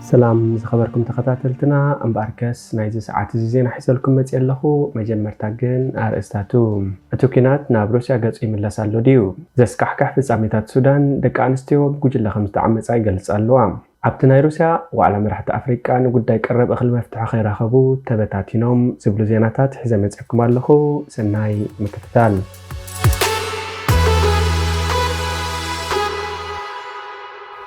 ሰላም ዝኸበርኩም ተኸታተልትና፣ እምበኣርከስ ናይዚ ሰዓት እዚ ዜና ሒዘልኩም መፅእ ኣለኹ። መጀመርታ ግን ኣርእስታቱ። እቲ ኲናት ናብ ሩስያ ገፁ ይምለስ ኣሎ ድዩ? ዘስካሕክሕ ፍጻሜታት ሱዳን፣ ደቂ ኣንስትዮ ብጉጅለ ከም ዝተዓመጻ ይገልጻ ኣለዋ። ኣብቲ ናይ ሩስያ ዋዕላ መራሕቲ ኣፍሪቃ ንጉዳይ ቀረብ እኽሊ መፍትሒ ከይረኸቡ ተበታቲኖም ዝብሉ ዜናታት ሒዘ መጺእኩም ኣለኹ። ሰናይ ምክትታል።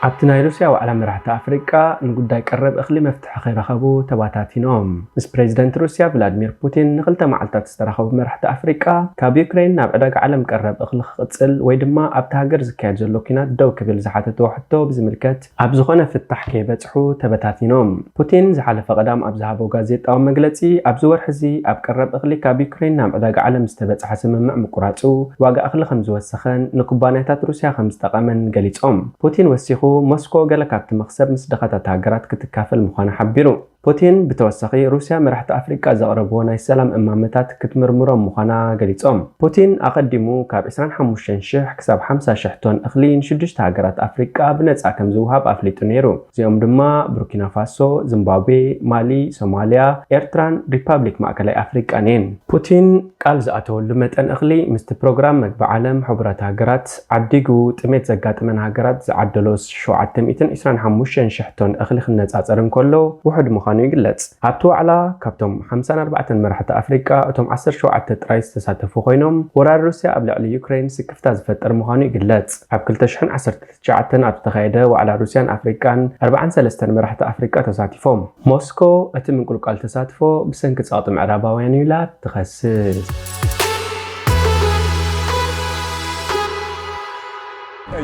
ኣብቲ ናይ ሩስያ ዋዕላ መራሕቲ ኣፍሪቃ ንጉዳይ ቀረብ እኽሊ መፍትሒ ከይረኸቡ ተባታቲኖም። ምስ ፕሬዚደንት ሩስያ ቭላድሚር ፑቲን ንክልተ መዓልታት ዝተራኸቡ መራሕቲ ኣፍሪቃ፣ ካብ ዩክሬን ናብ ዕዳጋ ዓለም ቀረብ እኽሊ ክቕጽል ወይ ድማ ኣብቲ ሃገር ዝካየድ ዘሎ ኲናት ደው ክብል ዝሓተትዎ ሕቶ ብዝምልከት ኣብ ዝኾነ ፍታሕ ከይበጽሑ ተበታቲኖም። ፑቲን ዝሓለፈ ቀዳም ኣብ ዝሃቦ ጋዜጣዊ መግለጺ፣ ኣብዚ ወርሒ እዚ ኣብ ቀረብ እኽሊ ካብ ዩክሬን ናብ ዕዳጋ ዓለም ዝተበጽሐ ስምምዕ ምቁራጹ፣ ዋጋ እኽሊ ከም ዝወሰኸን ንኩባንያታት ሩስያ ከም ዝጠቐመን ገሊጾም። ፑቲን ወሲኹ፣ ሞስኮ ገለ ካብቲ መኽሰብ ምስ ድኻታት ሃገራት ክትካፈል ምዃና ሓቢሩ። ፑቲን ብተወሳኺ፣ ሩስያ መራሕቲ ኣፍሪቃ ዘቕረብዎ ናይ ሰላም እማመታት ክትምርምሮም ምዃና ገሊጾም። ፑቲን ኣቐዲሙ ካብ ዕስራን ሓሙሽተን ሽሕ ክሳብ ሓምሳ ሽሕ ቶን እኽሊ ንሽዱሽተ ሃገራት ኣፍሪቃ ብነጻ ከም ዝወሃብ ኣፍሊጡ ነይሩ። እዚኦም ድማ ቡርኪና ፋሶ፣ ዚምባብዌ፣ ማሊ፣ ሶማልያ፣ ኤርትራን ሪፓብሊክ ማእከላይ ኣፍሪቃን እየን። ፑቲን ቃል ዝኣተወሉ መጠን እኽሊ ምስቲ ፕሮግራም መግቢ ዓለም ሕቡራት ሃገራት ዓዲጉ፣ ጥሜት ዘጋጠመን ሃገራት ዝዓደሎ ሸውዓተ ሚእትን ዕስራን ሓሙሽተን ሽሕ ቶን እኽሊ ክነጻጸር እንከሎ ውሑድ ምዃኑ ይግለጽ። ኣብቲ ዋዕላ ካብቶም ሓምሳን ኣርባዕተን መራሕቲ ኣፍሪቃ እቶም ዓሰርተ ሸውዓተ ጥራይ ዝተሳተፉ ኮይኖም፣ ወራር ሩስያ ኣብ ልዕሊ ዩክሬን ስክፍታ ዝፈጥር ምዃኑ ይግለጽ። ኣብ ክልተ ሽሕን ዓሰርተ ትሽዓተን ኣብ ዝተኻየደ ዋዕላ ሩስያን ኣፍሪቃን ኣርባዓን ሰለስተን መራሕቲ ኣፍሪቃ ተሳቲፎም። ሞስኮ እቲ ምንቁልቋል ተሳትፎ ብሰንኪ ጸቕጢ ምዕራባውያን እዩ ኢላ ትኸስስ።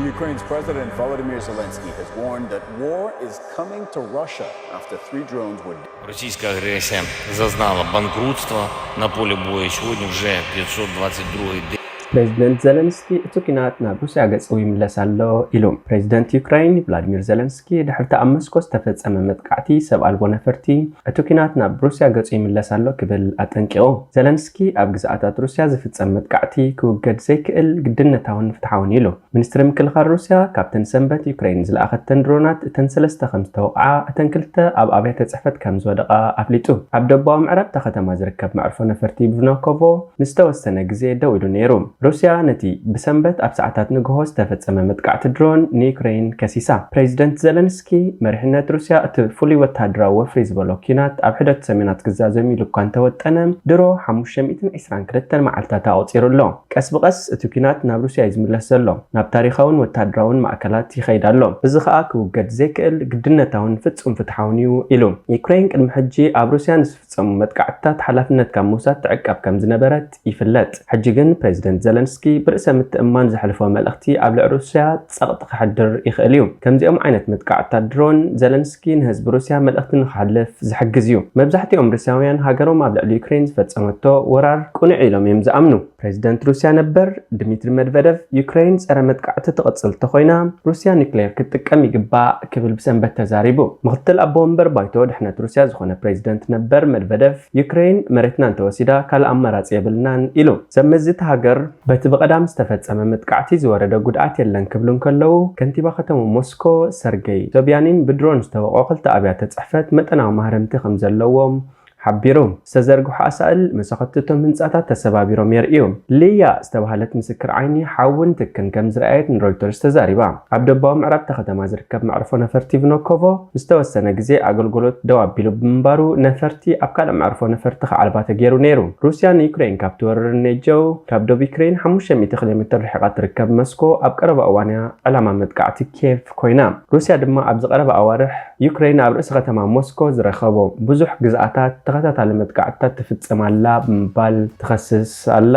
Ukraine's President Volodymyr Zelensky has warned that war is coming to Russia after three drones were Российская агрессия зазнала банкротства на поле боя. Сегодня уже пятьсот двадцать другой день. ፕሬዚደንት ዘለንስኪ፣ እቲ ኲናት ናብ ሩስያ ገጹ ይምለስ ኣሎ ኢሉ። ፕሬዚደንት ዩክራይን ቭላድሚር ዘለንስኪ፣ ድሕርቲ ኣብ ሞስኮ ዝተፈጸመ መጥቃዕቲ ሰብ ኣልቦ ነፈርቲ፣ እቲ ኲናት ናብ ሩስያ ገጹ ይምለስ ኣሎ ክብል ኣጠንቂቑ። ዘለንስኪ፣ ኣብ ግዝኣታት ሩስያ ዝፍጸም መጥቃዕቲ ክውገድ ዘይክእል ግድነታውን ፍትሓውን ኢሉ። ሚኒስትሪ ምክልኻል ሩስያ፣ ካብተን ሰንበት ዩክሬን ዝለኣኸተን ድሮናት እተን ሰለስተ ከም ዝተወቕዓ፣ እተን ክልተ ኣብ ኣብያተ ጽሕፈት ከም ዝወደቓ ኣፍሊጡ። ኣብ ደቡባዊ ምዕራብ እታ ከተማ ዝርከብ መዕርፎ ነፈርቲ ቭኖኮቮ ንዝተወሰነ ግዜ ደው ኢሉ ነይሩ። ሩስያ ነቲ ብሰንበት ኣብ ሰዓታት ንግሆ ዝተፈጸመ መጥቃዕቲ ድሮን ንዩክሬን ከሲሳ። ፕሬዚደንት ዘለንስኪ፣ መሪሕነት ሩስያ እቲ ፍሉይ ወተሃደራዊ ወፍሪ ዝበሎ ኲናት ኣብ ሕደት ሰሜናት ክዛዘም ኢሉ እኳ እንተወጠነ፣ ድሮ ሓሙሽተ ሚእትን ዕስራን ክልተን መዓልታት ኣቑጺሩ ኣሎ። ቀስ ብቐስ እቲ ኲናት ናብ ሩስያ እዩ ዝምለስ ዘሎ። ናብ ታሪኻውን ወተሃደራውን ማእከላት ይኸይድ ኣሎ። እዚ ኸኣ ክውገድ ዘይክእል ግድነታውን ፍጹም ፍትሓውን እዩ ኢሉ። ዩክሬን ቅድሚ ሕጂ ኣብ ሩስያ ንዝፍጸሙ መጥቃዕትታት ሓላፍነት ካብ ምውሳድ ትዕቀብ ከም ዝነበረት ይፍለጥ። ሕጂ ግን ፕሬዚደንት ዘለንስኪ ብርእሰ ምትእምማን ዘሕልፎ መልእኽቲ ኣብ ልዕሊ ሩስያ ጸቕጢ ከሕድር ይኽእል እዩ። ከምዚኦም ዓይነት መጥቃዕትታት ድሮን ዘለንስኪ ንህዝቢ ሩስያ መልእኽቲ ንኸሕልፍ ዝሕግዝ እዩ። መብዛሕትኦም ሩስያውያን ሃገሮም ኣብ ልዕሊ ዩክሬን ዝፈጸመቶ ወራር ቅኑዕ ኢሎም እዮም ዝኣምኑ። ፕሬዚደንት ሩስያ ነበር ድሚትሪ መድቨደቭ፣ ዩክሬን ጸረ መጥቃዕቲ ትቕጽል እንተኾይና፣ ሩስያ ኒክሌር ክትጥቀም ይግባእ ክብል ብሰንበት ተዛሪቡ። ምኽትል ኣቦ ወንበር ባይቶ ድሕነት ሩስያ ዝኾነ ፕሬዚደንት ነበር መድቨደቭ፣ ዩክሬን መሬትና እንተወሲዳ ካልእ ኣማራጺ የብልናን ኢሉ። ሰብ መዚ እታ ሃገር፣ በቲ ብቐዳም ዝተፈጸመ መጥቃዕቲ ዝወረደ ጉድኣት የለን ክብሉ እንከለዉ፣ ከንቲባ ከተማ ሞስኮ ሰርጌይ ሶብያኒን ብድሮን ዝተወቕዑ ክልተ ኣብያተ ጽሕፈት መጠናዊ ማህረምቲ ከም ዘለዎም ሓቢሩ። ዝተዘርግሑ ኣሳእል መሳኹቲ እቶም ህንጻታት ተሰባቢሮም የርእዩ። ሊያ ዝተባህለት ምስክር ዓይኒ ሓውን ትክን ከም ዝረኣየት ንሮይተርስ ተዛሪባ። ኣብ ደቡባዊ ምዕራብ እታ ከተማ ዝርከብ መዕርፎ ነፈርቲ ቭኖኮቮ ዝተወሰነ ግዜ ኣገልግሎት ደው ኣቢሉ ብምንባሩ፣ ነፈርቲ ኣብ ካልእ መዕርፎ ነፈርቲ ክዓልባ ተገይሩ ነይሩ። ሩስያ ንዩክሬን ካብ ትወርር እኔጀው፣ ካብ ዶብ ዩክሬን ሓሙሽተ ሚእቲ ኪሎ ሜትር ርሒቓ ትርከብ ሞስኮ፣ ኣብ ቀረባ እዋን እያ ዕላማ መጥቃዕቲ ኪየቭ ኮይና። ሩስያ ድማ ኣብዚ ቀረባ ኣዋርሕ ዩክሬን ኣብ ርእሲ ከተማ ሞስኮ ዝረኸቦ ብዙሕ ግዝኣታት ተኸታታሊ መጥቃዕትታት ትፍጽም ኣላ ብምባል ትኸስስ ኣላ።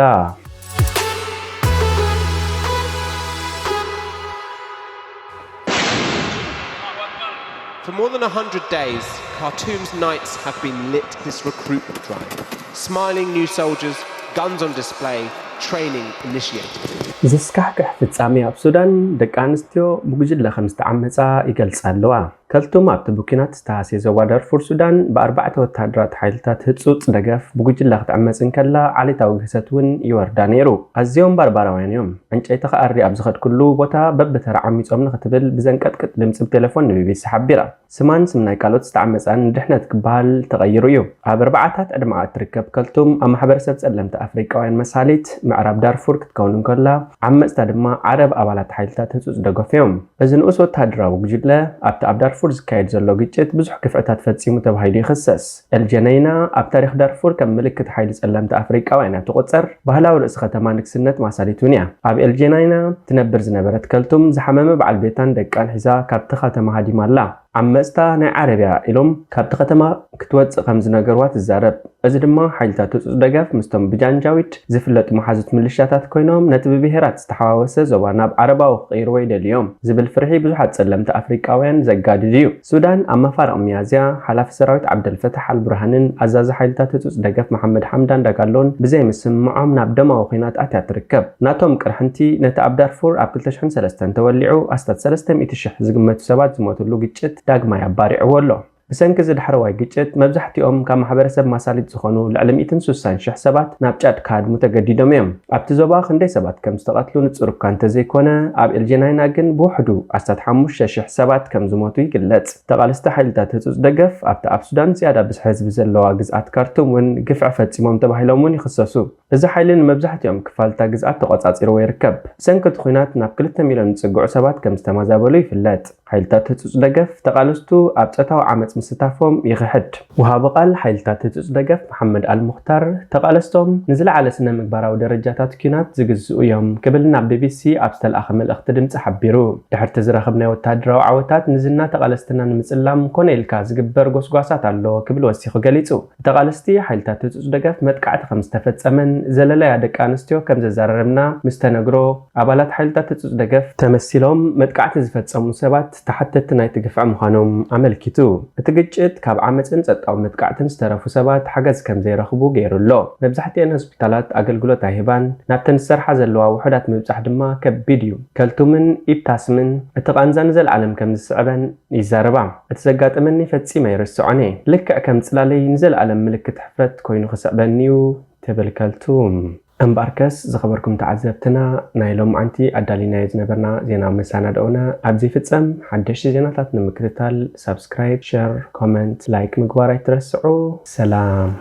For more than a hundred days, Khartoum's nights have been lit this recruitment drive. Smiling new soldiers, guns on display, training initiated. ዘስካሕክሕ ፍጻሜ ኣብ ሱዳን፣ ደቂ ኣንስትዮ ብጉጅለ ከም ዝተዓመጻ ይገልጻ ኣለዋ። ከልቱም ኣብቲ ብኲናት ዝተሃስየ ዞባ ዳርፉር ሱዳን ብኣርባዕተ ወተሃደራት ሓይልታት ህጹጽ ደገፍ ብጉጅለ ክትዕመጽ እንከላ ዓሌታዊ ግህሰት እውን ይወርዳ ነይሩ። ኣዝዮም ባርባራውያን እዮም። ዕንጨይቲ ክኣሪ ኣብ ዝኸድኩሉ ቦታ በብተራ ዓሚጾም ንኽትብል ብዘንቀጥቅጥ ድምጺ ብቴሌፎን ንቢቢሲ ሓቢራ። ስማን ስም ናይ ካልኦት ዝተዓመጻን ንድሕነት ክበሃል ተቐይሩ እዩ። ኣብ ኣርባዓታት ዕድመኣ እትርከብ ከልቱም ኣብ ማሕበረሰብ ጸለምቲ ኣፍሪቃውያን መሳሊት ምዕራብ ዳርፉር ክትከውን እንከላ ዓመጽታ ድማ ዓረብ ኣባላት ሓይልታት ህጹጽ ደገፍ እዮም። እዚ ንኡስ ወተሃደራዊ ጉጅለ ኣብቲ ኣብ ዳርፉር ዝካየድ ዘሎ ግጭት ብዙሕ ግፍዕታት ፈጺሙ ተባሂሉ ይኽሰስ። ኤልጀነይና ኣብ ታሪኽ ዳርፉር ከም ምልክት ሓይሊ ጸለምቲ ኣፍሪቃውያን እያ ትቑጸር። ባህላዊ ርእሲ ከተማ ንግስነት ማሳሊት እውን እያ። ኣብ ኤልጀነይና ትነብር ዝነበረት ከልቱም ዝሓመመ በዓል ቤታን ደቃን ሒዛ ካብቲ ከተማ ሃዲማ ኣላ። ዓመጽታ ናይ ዓረብ እያ ኢሎም ካብቲ ከተማ ክትወጽእ ከም ዝነገርዋ ትዛረብ። እዚ ድማ ሓይልታት ህጹጽ ደገፍ ምስቶም ብጃንጃዊድ ዝፍለጡ መሓዙት ምልሻታት ኮይኖም ነቲ ብብሄራት ዝተሓዋወሰ ዞባ ናብ ዓረባዊ ክቕይርዎ ይደልዩ እዮም ዝብል ፍርሒ ብዙሓት ጸለምቲ ኣፍሪቃውያን ዘጋድድ እዩ። ሱዳን ኣብ መፋርቕ ሚያዝያ ሓላፊ ሰራዊት ዓብደልፈታሕ ኣልቡርሃንን ኣዛዚ ሓይልታት ህጹጽ ደገፍ መሓመድ ሓምዳን ዳጋሎን ብዘይምስምማዖም ናብ ደማዊ ኲናት ኣትያ ትርከብ። ናቶም ቅርሕንቲ ነቲ ኣብ ዳርፉር ኣብ ክልተ ሽሕን ሰለስተን ተወሊዑ ኣስታት ሰለስተ ሚእቲ ሽሕ ዝግመቱ ሰባት ዝሞትሉ ግጭት ዳግማይ ኣባሪዕዎ ኣሎ። ብሰንኪ እዚ ዳሕረዋይ ግጭት መብዛሕትኦም ካብ ማሕበረሰብ ማሳሊት ዝኾኑ ልዕሊ ሚእትን ስሳን ሽሕ ሰባት ናብ ጫድ ክሃድሙ ተገዲዶም እዮም። ኣብቲ ዞባ ክንደይ ሰባት ከም ዝተቐትሉ ንጹር እኳ እንተዘይኮነ፣ ኣብ ኤልጀናይና ግን ብውሕዱ ኣስታት ሓሙሽተ ሽሕ ሰባት ከም ዝሞቱ ይግለጽ። ተቓለስቲ ሓይልታት ህጹጽ ደገፍ ኣብቲ ኣብ ሱዳን ዝያዳ ብዝሒ ህዝቢ ዘለዋ ግዝኣት ካርቱም እውን ግፍዒ ፈጺሞም ተባሂሎም እውን ይኽሰሱ። እዚ ሓይሊ ንመብዛሕትኦም ክፋልታ ግዝኣት ተቖጻጺርዎ ይርከብ። ብሰንኪ እቲ ኲናት ናብ ክልተ ሚልዮን ዝጽግዑ ሰባት ከም ዝተመዛበሉ ይፍለጥ። ሓይልታት ህጹጽ ደገፍ ተቓለስቱ ኣብ ጾታዊ ዓመጽ ምስታፎም ይኽሕድ። ወሃቢ ቃል ሓይልታት ህጹጽ ደገፍ መሓመድ ኣልሙኽታር፣ ተቓለስቶም ንዝለዓለ ስነ ምግባራዊ ደረጃታት ኲናት ዝግዝኡ እዮም ክብል ናብ ቢቢሲ ኣብ ዝተለኣኸ መልእኽቲ ድምጺ ሓቢሩ። ድሕርቲ ዝረኸብናዮ ወተሃደራዊ ዓወታት ንዝና ተቓለስትና ንምጽላም ኮነ ኢልካ ዝግበር ጎስጓሳት ኣሎ ክብል ወሲኹ ገሊጹ። ተቓለስቲ ሓይልታት ህጹጽ ደገፍ መጥቃዕቲ ከም ዝተፈጸመን ዘለለያ ደቂ ኣንስትዮ ከም ዘዘራረብና ምስ ተነግሮ፣ ኣባላት ሓይልታት ህጹጽ ደገፍ ተመሲሎም መጥቃዕቲ ዝፈጸሙ ሰባት ተሓተቲ ናይቲ ግፍዒ ምዃኖም ኣመልኪቱ። እቲ ግጭት ካብ ዓመጽን ጸጥታዊ መጥቃዕትን ዝተረፉ ሰባት ሓገዝ ከም ዘይረኽቡ ገይሩ ኣሎ። መብዛሕትኤን ሆስፒታላት ኣገልግሎት ኣይህባን፣ ናብተን ዝሰርሓ ዘለዋ ውሑዳት ምብጻሕ ድማ ከቢድ እዩ። ከልቱምን ኢብታስምን እቲ ቃንዛ ንዘለዓለም ከም ዝስዕበን ይዛረባ። እቲ ዘጋጠመኒ ፈጺመ ኣይርስዖን እየ። ልክዕ ከም ጽላለይ ንዘለዓለም ምልክት ሕፍረት ኮይኑ ክስዕበኒ እዩ ትብል ከልቱም። እምበኣርከስ ዝኸበርኩም ተዓዘብትና፣ ናይ ሎምዓንቲ ኣዳሊናዮ ዝነበርና ዜናዊ መሰናድኦና ኣብዚ ይፍጸም። ሓደሽቲ ዜናታት ንምክትታል ሳብስክራይብ፣ ሸር፣ ኮመንት፣ ላይክ ምግባር ኣይትረስዑ። ሰላም።